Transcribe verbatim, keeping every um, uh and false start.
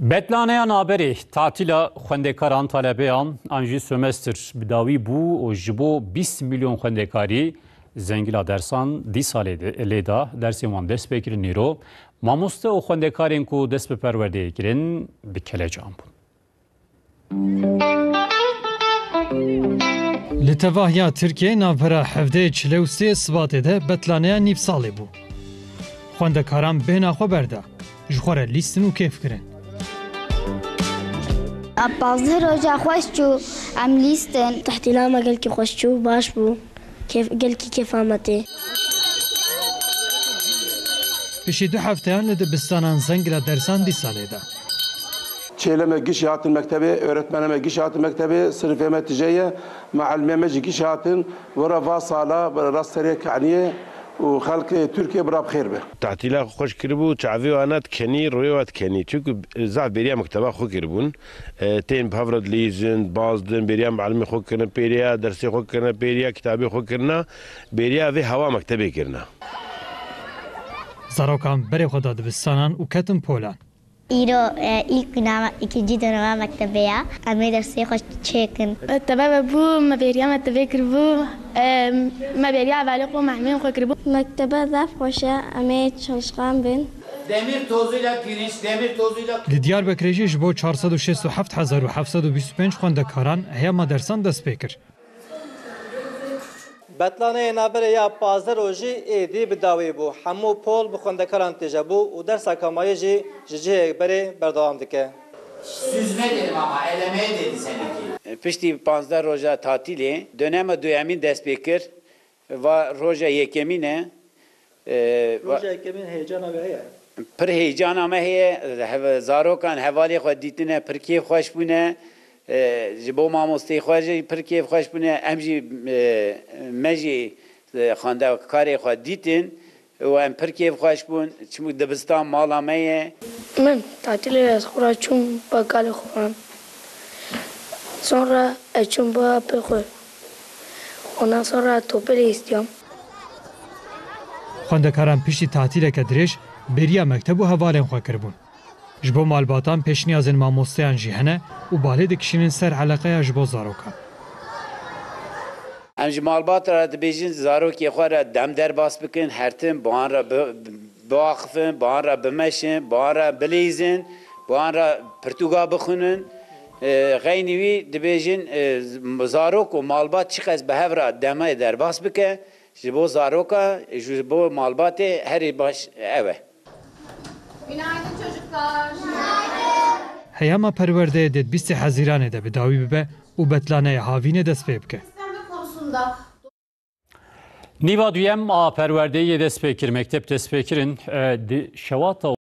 Betlaneya naberê tatîla xwendekaran, talebeyan an jî semestr bi dawî bû û ji bo bîst milyon xwendekarî zengila dersan dîsa lê de, lê da dersên wan dest pê kirin. Nîro mamoste û xwendekarên ku dest bi perwerdeyê kirin bi kelecan bûn. Li tevahiya Tirkiyeyê navbera hevdehê çil û sê Sibatê de betlaneya nîvsalê bû. Xwendekaran bêhna xwe berda, ji xwe re lîstin û kêf kirin. A pazdeh roja xweş çû, em lîstin. Tehtîla me gelkî xweş çû, baş bû. Kêf, gelkî kêfa me tê. Piştî du hefteyan li dibistanan zengila dersan dîsa lê da. Çêlê me gişî hatin mektebê, öğretmenê me gişî hatin mektebê, sirfê me tije ye, mealimê me jî gişî hatin, wira va sala, wira rast serê kaniyê û xelkê Tirkiyê bira bi xêr be. Tatîla xwe xweş kiribû, çavê wan dikenî, rûyê wan dikenî. Çunku zaf bêriya mekteba xwe kiribûn. E, tên bi hev re dilîzin, baz din, bêriya mealimê xwe kirine, bêriya dersê xwe kirine, bêriya kitabê xwe kirine, bêriya vê hewa mektebê kirine. Zarokan berê xwe da dibistanan û ketin polan. Îro, e, ilk güna, ikinci dönema mektebe ya. Em ê dersê xwe çêkin. Mektebe me bû, me bêriya mektebê kiribû. E, me bêriya hevalê xwe, mealimên xwe kiribû. Mektebe zaf xweş e, em ê çalışkan bin. Demir tozuyla pirinç, demir tozuyla Li Diyarbekirê jî ji bo çar sed û şêst û heft hezar û heft sed û bîst û pênc xwendekaran heyama dersan dest pê kir. Betlaneyê navberê ya pazdeh rojî êdî bi dawî bû. Hemû pol bi xwendekaran tije bû û dersa kamayî jî ji cihê berê berdewam dike. Süzme dedim ama, elemeye dedi seninki. Piştî panzdeh roja tatîlê, dönema duyemîn dest pê kir. Va roja yekemîn e. E, va- Roja yekemîn heyecana we heye? Pir heyecana me heye. Hev-, zarokan hevalê xwe dîtine, pir kêf xweş bûne. E, ji bo mamosteyê xwe jî pir kêf xweş bûne. Em jî, e, me jî, e, xwendekarê xwe dîtin û em pir kêf xweş bûn. Çimû dibistan mala me ye. Min tatîlê ez xwe re çûm ba kalê xwe re. Sonra ez çûm ba apê xwe. Ondan sonra topê lê îstiyam. Xwendekaran piştî tatîleke dirêj bêriya mekteb û hevalên xwe kiribûn. Ji bo malbatan pêşniyazên mamosteyan jî hene û balê dikişînin ser eleqeya ji bo zarokan. Em ji malbat re dibêjin, zarokê xwe re dem derbas bikin, her tim bi wan re bi-, biaxifin, bi wan re bimeşin, bi wan re bilîzin, bi wan re pirtûka bixwînin. E, xeynî wî dibêjin, e, z-, zarok û malbat çiqas bi hev re demê derbas bike, ji bo zaroka, ji bo malbatê herî baş ew e. Günaydın çocuklar. Heyama perwerdeyê dê di bîstê Hezîranê de bi dawî bibe û betlaneya havînê dest pê bike. Nîva duyem a perwerdeyê yê dest pê kir, mekteb dest pê kirin, e, di şewata